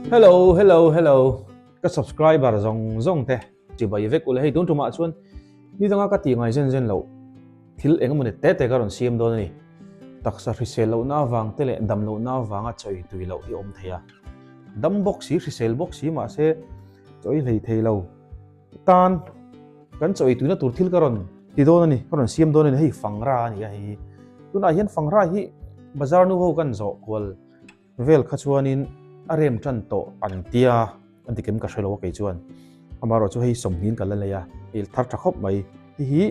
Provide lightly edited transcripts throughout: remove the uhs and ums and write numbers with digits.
Hello, hello, hello. Ka subscriber zawng zawng te chibai vek ule hei tun tumah chuan ni danga ka ti ngai zen zen lo thil engemaw te te ka rawn siam dawn a ni. Taksa hrisel lohna avang te leh dam lohna avanga chawi tui loh hi awm thei a. Dam bawk si, hrisel bawk si mahse chawi hlei thei lo. Tan kan chaw ei tuina tur thil ka rawn ti dawn a ni, ka rawn siam dawn a ni, hei fangra a ni a hei hi. Tunah hian fangra hi bazar nu ho kan zawh kual vel kha chuanin a rem tan tawh an tia an ti kem ka hre lo a kei chuan. Amaherawhchu hei sawmhniin ka la nei a, ei thar tha khawp mai. Hei hi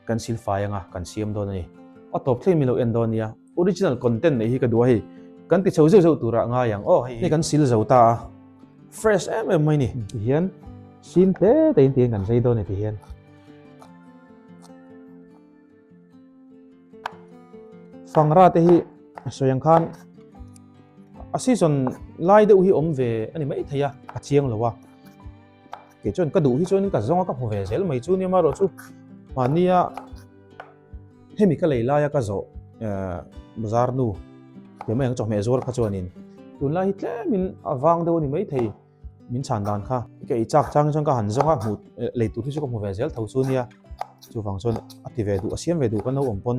kan silfai anga kan siam dawn a ni. A tawp thleng min lo en dawn nia. Original content neih hi ka duh a hei. Kan ti chho zeuh zeuh turah ngai ang aw hei hi kan sil zo ta a. Fresh em em mai ni. Ti hian sim te te in tiin kan zai dawn a ni ti hian. Fangra te hi sawi ang khan a season lai deuh hi awm ve a ni maithei a, a chiang lo a. Kei chuan ka duh hi chuan ka zawng a ka hmu ve zel mai chu nia marawh chu mahnia hemi ka lei laia ka zawh bazar nu ti mai ang chawhmeh zuar kha chuanin tunlai hi tlemin a vang deuh a ni maithei min chhan dan kha ka ei chak chang chuan ka han zawng a hmu lei tur hi chu ka hmu ve zel tho chu nia chuvang chuan a ti ve duh a siam ve duh kan lo awm pawn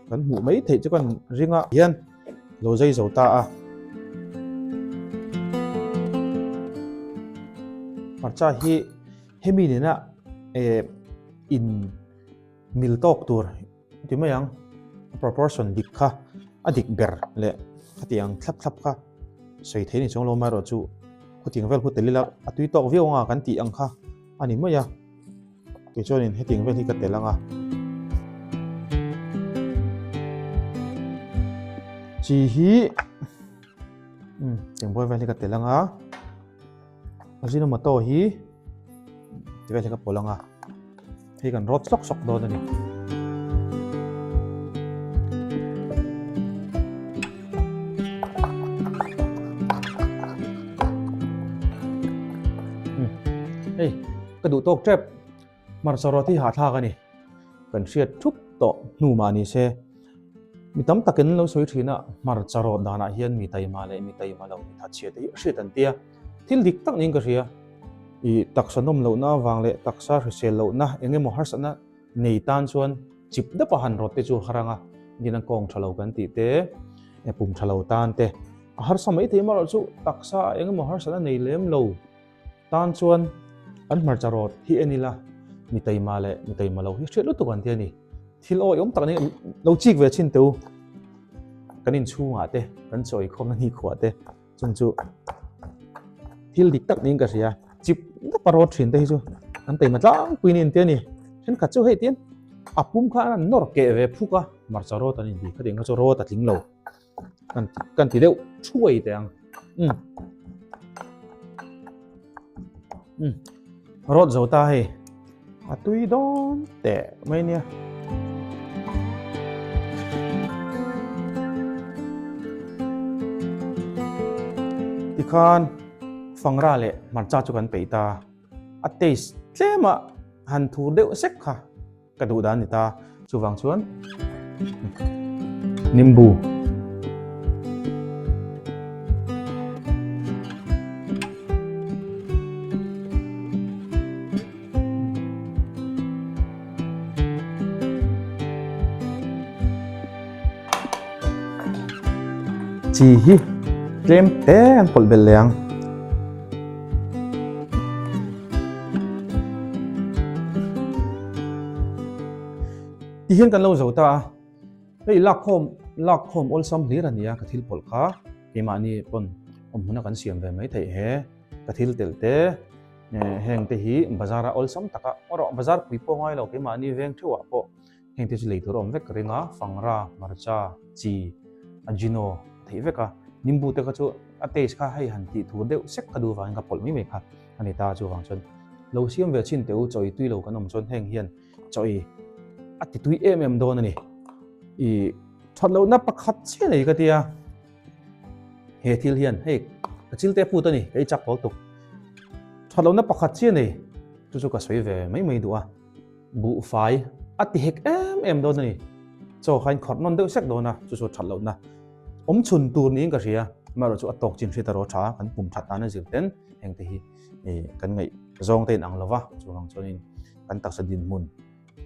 Kan hmuh mai theih chu kan ring a hian lo zai zo ta a. Hmarcha hi hemi nena eh in mil tawk tur ti mai ang proportion dik kha a dik ber leh khatiang thlap thlap kha sawi thei ni chuang lo amaherawh chu khawtiang vel khu tel ila a tui tawk viau anga kan tih ang kha a ni mai a. Tichuanin hetiang vel hi ka tel ang a. Chi hi um tiang buai vel hi ka tel ang a. Ajinomoto hi ti vel hi ka pawlh ang a. Hei kan rawt sawk sawk dawn a ni. Hei Ka duh tawk tep. Hmarcha rawt hi hahthlak a ni. Kan hriat thup tawh hnu mah ni se. Mi tam takin an lo sawi thin a, hmarcha rawt danah hian mi taima leh mi taima lo, mi thatchhia te hi a hriat an tia. Thil dik tak niin ka hria. I taksa nawm lohna avang leh taksa hrisel lohna eng emaw harsatna nei tan chuan chip dapa han rawt te chu a har ang a, engtin an kawng tha lo kan tih te, pum tha lo tan te a harsa maithei amaherawhchu taksa eng emaw harsatna nei lem lo. Tan chuan an hmarcha rawt hi en ila mi taima leh mi taima lo hi hriat lutuk an ti a ni. Thil awi awm tak ni lo chik ve chin teu kan inchhungah te kan chawi khawmna ni khuah te chung chu thil dik tak niin ka hria. Chip dapa rawt thin te hi chu an taima tlangpui niin te a ni. Thenkhat chu hei tin a pum kha an nawr keh ve phuk a hmarcha rawt an inti khatiang kha chu rawt a tling lo. Kan kan ti deuh thuai teh ang. Um. Um. Rawt zo ta hei. A tui dawn teh mai nia. Tikhan fangra leh hmarcha chu kan peih ta. A taste tlema han thur deuh sek kha. Ka duh dan ni ta. Chuvang chuan nimbu chi hi tlem te an pawlh belh leh ang. Ti hian kan lo zo ta a, hei lakkhawm lakkhawm awlsam hlir a ni a ka thil pawlh kha keimahni pawn awm hmuna kan siam ve mai theih he ka thil telh te heng te hi bazar a awlsam taka erawh bazar pui pawh ngai lo keimahni veng theuhah pawh Heng te chu lei tur a awm vek ka ring a, fangra, hmarcha, chi, ajino a theih vek a, nimbu te kha chu a taste kha hei han tih thur deuh sek ka duh vangin ka pawlh mai mai kha a ni ta chuvang chuan lo siam ve chin teh u chaw ei tui lo kan awm chuan heng hian chaw ei a ti tui em em dawn a ni. I that lohna pakhat chiah nei ka tia he thil hian hei ka chil te phut a ni ka ei chak pawl tuk that lohna pakhat chiah nei chu chu ka sawi ve mai mai duh a. Buhfai a ti hek em em dawn a ni. Chaw kha in khawrh nawn deuh sek dawn a, chu chu that lohna awm chhun tur niin ka hria. Amaherawhchu chu a tawk chin hriat erawh a tha a, kan pum that dana zir ten heng te hi kan ngaih zawng te in ang lo va, chuvang chuanin kan taksa dinhmun,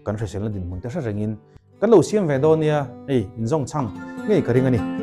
kan hriselna dinhmun te hre rengin kan lo siam ve dawn nia, hei inzawng chhang ngei ka ring a ni.